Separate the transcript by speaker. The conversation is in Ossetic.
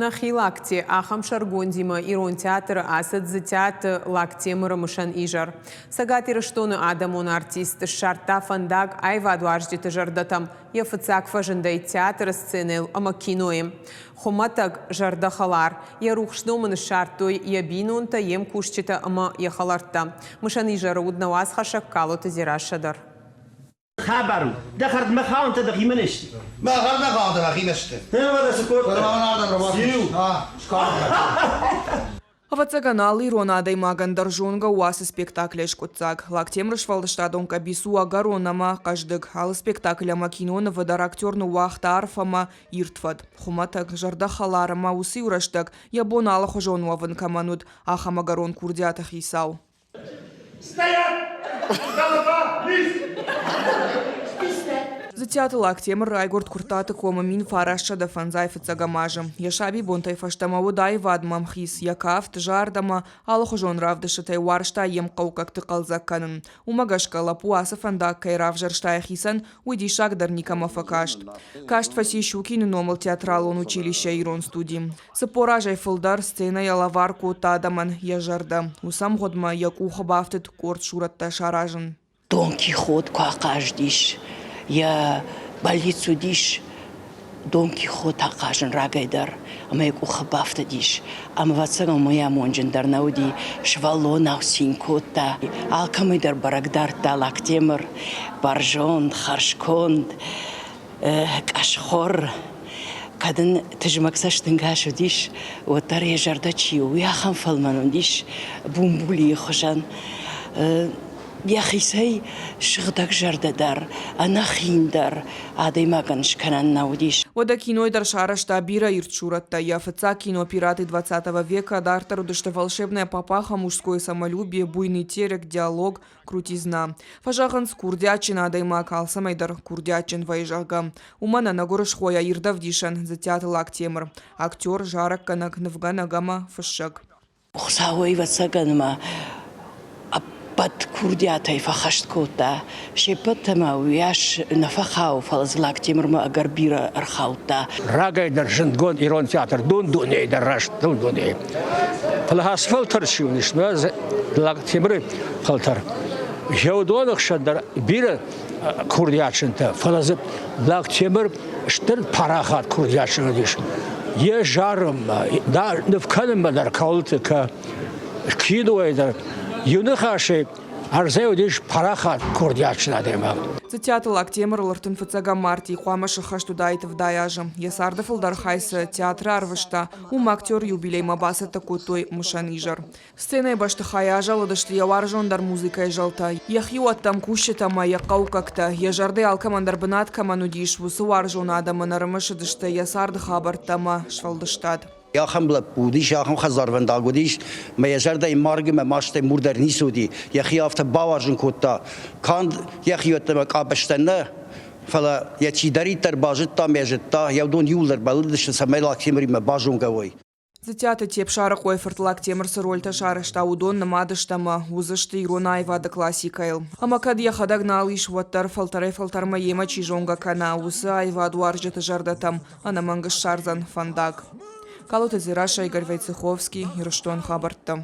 Speaker 1: Нӕхи Лакте, ахӕм сӕргондимӕ Ирон театры ацыд Дзытиаты Лактемыры мысӕн изӕр. Цӕгат Ирыстоны адӕмон артист ссардта фӕндаг аивадуарзджыты зӕрдӕтӕм йӕ фыццаг фӕзындӕй театры сценӕйыл ӕмӕ кинойы. Хуымӕтӕг, зӕрдӕхӕлар. Йӕ рухс ном ын ссардтой йӕ бинонтӕ, йе мкусджытӕ ӕмӕ йӕ хӕлӕрттӕ. Мысӕн изӕры уыд нӕ уацхӕссӕг Калоты Дзерассӕ дӕр.
Speaker 2: Хабар у, дӕ хӕрдмӕ хауынтӕ дӕхимӕ не сты?
Speaker 3: Мӕ хӕрдмӕ хауынтӕ мӕхимӕ сты.
Speaker 2: Уӕдӕ цы кодтай?
Speaker 3: Циу?
Speaker 4: Ӕвӕццӕгӕн, алы ирон адӕймагӕн дӕр зонгӕ у ацы спектаклӕй скъуыддзаг. Лактемыры сфӕлдыстадон къӕбиц у ӕгӕрон ӕмӕ хъӕздыг. Алы спектакль ӕмӕ кинонывы дӕр актер ныууагъта арф ӕмӕ ирд фӕд. Хуымӕтӕг, зӕрдӕхӕлар ӕмӕ уыцы-иу рӕстӕг йӕ бон алыхуызон уӕвын кӕмӕн уыд, ахӕм ӕгӕрон курдиаты хицау.
Speaker 5: Стоять! Голова вниз!
Speaker 4: Дзытиаты Лактемыр райгуырд Куырттаты комы 1905 фыццӕгӕм азы. Йӕ сабибонтӕй фӕстӕмӕ уыд аивадмӕ ӕмхиц, йӕ кафт, зард ӕмӕ алыхуызон равдыстытӕй уарзта йе мхъӕуккӕгты хъӕлдзӕг кӕнын. Уымӕ гӕсгӕ лӕппу ацы фӕндаг кӕй равзӕрста йӕхицӕн, уый диссаг дӕр никӕмӕ фӕкаст. Каст фӕци Щукины номыл театралон училищӕйы ирон студи. 40 азӕй фылдӕр сценӕйӕ лӕвар кодта адӕмӕн йӕ зӕрдӕ. Уыцы ӕмгъуыдмӕ йӕ къухы бафтыд къорд сурӕттӕ саразын.
Speaker 6: Дон Кихот куы ахъазыдис, йӕ бӕллиц уыдис Дон Кихот ахъазын рагӕй дӕр, ӕмӕ йӕ къухы бафтыдис. Ӕмӕ, ӕвӕццӕгӕн, уымӕй амонджындӕр нӕ уыди, сывӕллонау цин кодта. Алкӕмӕй дӕр бӕрӕг дардта Лактемыр, бӕрзонд, хӕрзконд, къӕсхуыр. Кӕд ын тызмӕг цӕстӕнгас уыдис, уӕддӕр йӕ зӕрдӕ чи у, уый ахӕм фӕлмӕн уыдис бумбулийы хуызӕн. Йӕхицӕй сыгъдӕг зӕрдӕ дӕр, ӕнӕхин дӕр адӕймагӕн скӕнӕн нӕ уыдис.
Speaker 4: Уӕдӕ кинойы дӕр сарӕзта бирӕ ирд сурӕттӕ. Йӕ фыццаг кино «Пираты двадцатого века» дарддӕр уыдысты «Волшебная папаха», «Мужское самолюбие», «Буйный терек», «Диалог», «Крутизна». Фӕзӕгъынц, курдиатджын адӕймаг алцӕмӕй дӕр курдиатджын вӕййы, зӕгъгӕ. Уымӕн ӕнӕгуырысхойӕ ирд ӕвдисӕн Дзытиаты Лактемыр, актер, зарӕггӕнӕг, нывгӕнӕг ӕмӕ фыссӕг.
Speaker 6: Хуыцау ӕвӕццӕгӕн ма ӕппӕт курдиатӕй фӕхӕст кодта. Се ппӕт ӕмӕ уыйас нӕ фӕхауы, фӕлӕ дзы Лактемырмӕ ӕгӕр бирӕ ӕрхаудта.
Speaker 7: Рагӕй дӕр зындгонд ирон театр дун-дунейы дӕр раст дун-дунейы. Фӕлӕ ацы фӕлтӕр чи уыдис, Лактемыры фӕлтӕр, уыдоны хсӕн дӕр бирӕ курдиатджынтӕ, фӕлӕ дзы Лактемыр стыр парахат курдиатджын уыдис. Йӕ зарынмӕ, ныв кӕнынмӕ дӕр кӕуылты кӕ кинойы дӕр иу ныхасӕй ӕрдзӕй уыдис парахат курдиатджын адӕймаг.
Speaker 4: Цытиаты Лактемырыл ӕртынфыццӕгӕм мартъи хъуамӕ сыххӕст уыдаид 70 азы. Йӕ царды фылдӕр хай цы театры арвыста, уым актер юбилеймӕ бацӕттӕ кодтой мысӕн изӕр. Сценӕйы бӕстыхайы азӕлыдысты йӕ уарзондӕр музыкӕйы зӕлтӕ, йӕ хиуӕттӕм кусджытӕ ӕмӕ йӕ хъӕуккӕгтӕ, йӕ зӕрдӕ алкӕмӕн дӕр бынат кӕмӕн уыдис, уыцы уарзон адӕмӕн ӕрымысыдысты йӕ царды хабӕрттӕ ӕмӕ сфӕлдыстад.
Speaker 2: Ахӕм лӕппу уыдис, ахӕм хӕдзарвӕндаг уыдис, мӕ йӕ зӕрдӕйы марг ӕмӕ мастӕй мур дӕр ницы уыди. Йӕхи афтӕ бауарзын кодта, канд йӕхиуӕттӕ ӕмӕ къабӕзтӕн нӕ, фӕлӕ йӕ чидӕриддӕр базыдта ӕмӕ йӕ зыдта, йӕ уыдон иууылдӕр бӕллыдысты, цӕмӕй Лактемыримӕ базонгӕ уой.
Speaker 4: Дзытиаты Тепсарыхъойы фырт Лактемыр цы рольтӕ сарӕзта, уыдон нымад сты ӕмӕ уыдзысты ирон аивады классикӕйыл. Ӕмӕ кӕд йӕхӕдӕг нал ис, уӕддӕр фӕлтӕрӕй-фӕлтӕрмӕ йемӕ чи зонгӕ кӕна, уыцы аивадуарзджыты зӕрдӕтӕм ӕнӕмӕнг ссардзӕн фӕндаг. Калоты Дзерассӕ, Игорь Войцеховский, Ирыстон хабӕрттӕ.